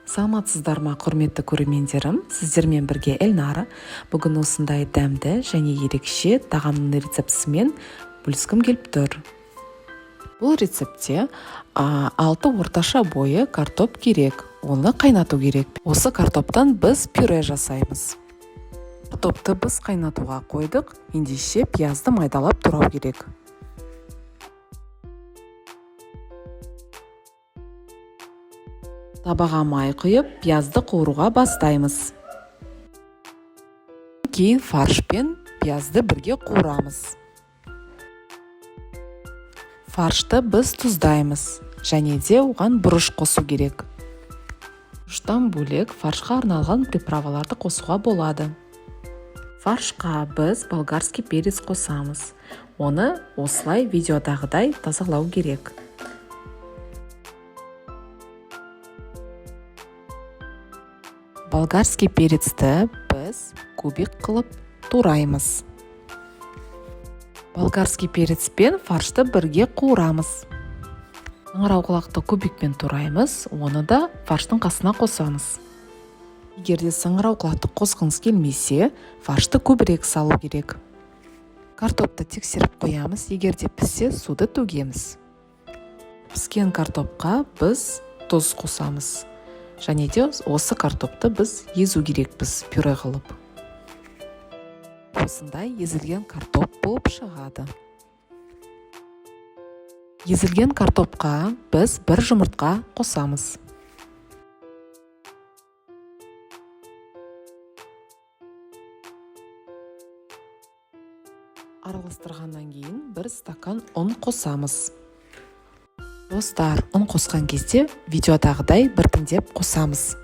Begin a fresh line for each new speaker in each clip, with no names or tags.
Саламатсыздар ма, құрметті көрермендерім! Сіздермен бірге Эльнара. Бүгін осындай дәмді және ерекше тағамның рецептісімен бөліскім келіп тұр. Бұл рецептте алты орташа бойы картоп керек, оны қайнату керек. Осы картоптан біз пюре жасаймыз. Картопты біз қайнатуға қойдық, ендеше пиязды майдалап турау керек. Табаға май құйып, пиязды қуыруға бастаймыз. Кейін фарш пен пиязды бірге қуырамыз. Фаршты біз тұздаймыз және де оған бұрыш қосу керек. Бұрыштан бөлек фаршқа арналған приправаларды қосуға болады. Фаршқа біз болгарский перец қосамыз. Оны осылай видеодағыдай тазалау керек. Болгарский перецті біз кубик қылып тураймыз. Болгарский перец пен фаршты бірге қуырамыз. Саңырауқұлақты кубикпен тураймыз, оны да фарштың қасына қосамыз. Егер де саңырауқұлақты қосқыңыз келмесе, фаршты көбірек салу керек. Картопты тексеріп қоямыз, егер де піссе, суды төгеміз. Піскен картопқа біз тұз қосамыз. Және де осы картопты біз езу керекпіз пюре қылып. Осындай езілген картоп болып шығады. Езілген картопқа біз бір жұмыртқа қосамыз. Араластырғаннан кейін бір стакан ұн қосамыз. Достар, ұн қосқан кезде видеодағыдай біртіндеп қосамыз.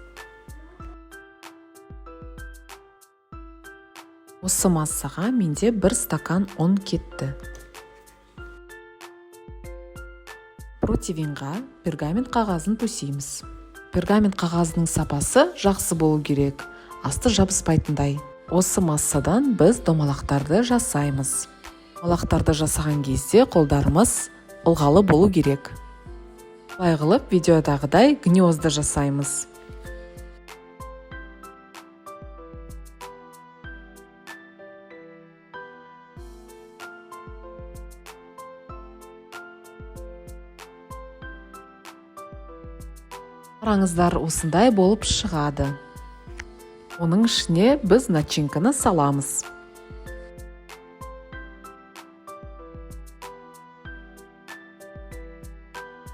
Осы массаға менде бір стакан ұн кетті. Противеньға пергамент қағазын төсейміз. Пергамент қағазының сапасы жақсы болу керек, асты жабыспайтындай. Осы массадан біз домалақтарды жасаймыз. Домалақтарды жасаған кезде қолдарымыз ылғалы болу керек. Былай қылып видеодағыдай гнезда жасаймыз. Қараңыздар, осындай болып шығады. Оның ішіне біз начинканы саламыз.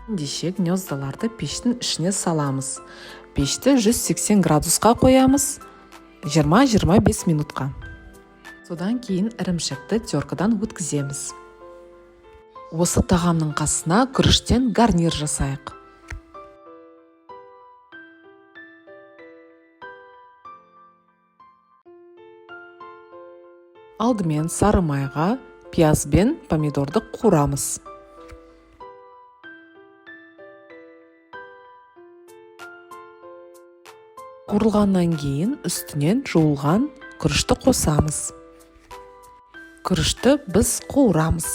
Ендеше гнездаларды пештің ішіне саламыз. Пешті 180 градусқа қоямыз 20-25 минутқа. Содан кейін ірімшікті теркадан өткіземіз. Осы тағамның қасына күріштен гарнир жасайық. Алдымен сары майға пияз бен помидорды қуырамыз. Қуырылғаннан кейін үстінен жуылған күрішті қосамыз. Күрішті біз қуырамыз.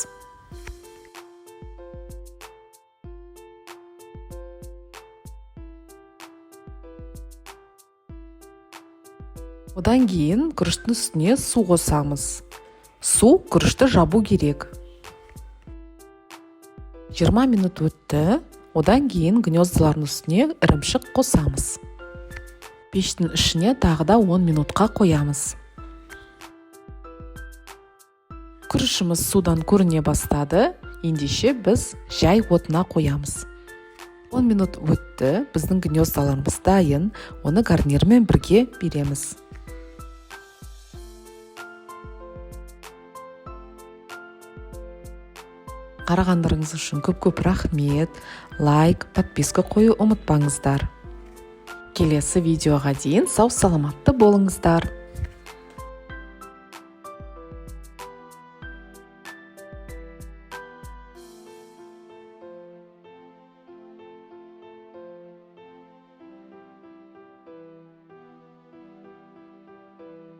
Одан кейін күріштің үстіне су қосамыз. Су күрішті жабу керек. 20 минут өтті. Одан кейін гнездалардың үстіне ірімшік қосамыз. Пештің ішіне тағы да 10 минутқа қоямыз. Күрішіміз судан көріне бастады. Ендеше біз жай отына қоямыз. 10 минут өтті, біздің гнездаларымыз дайын, оны гарнирмен бірге береміз. Қарағандарыңыз үшін көп-көп рахмет. Лайк, подписка қою ұмытпаңыздар. Келесі видеоға дейін сау саламатты болыңыздар.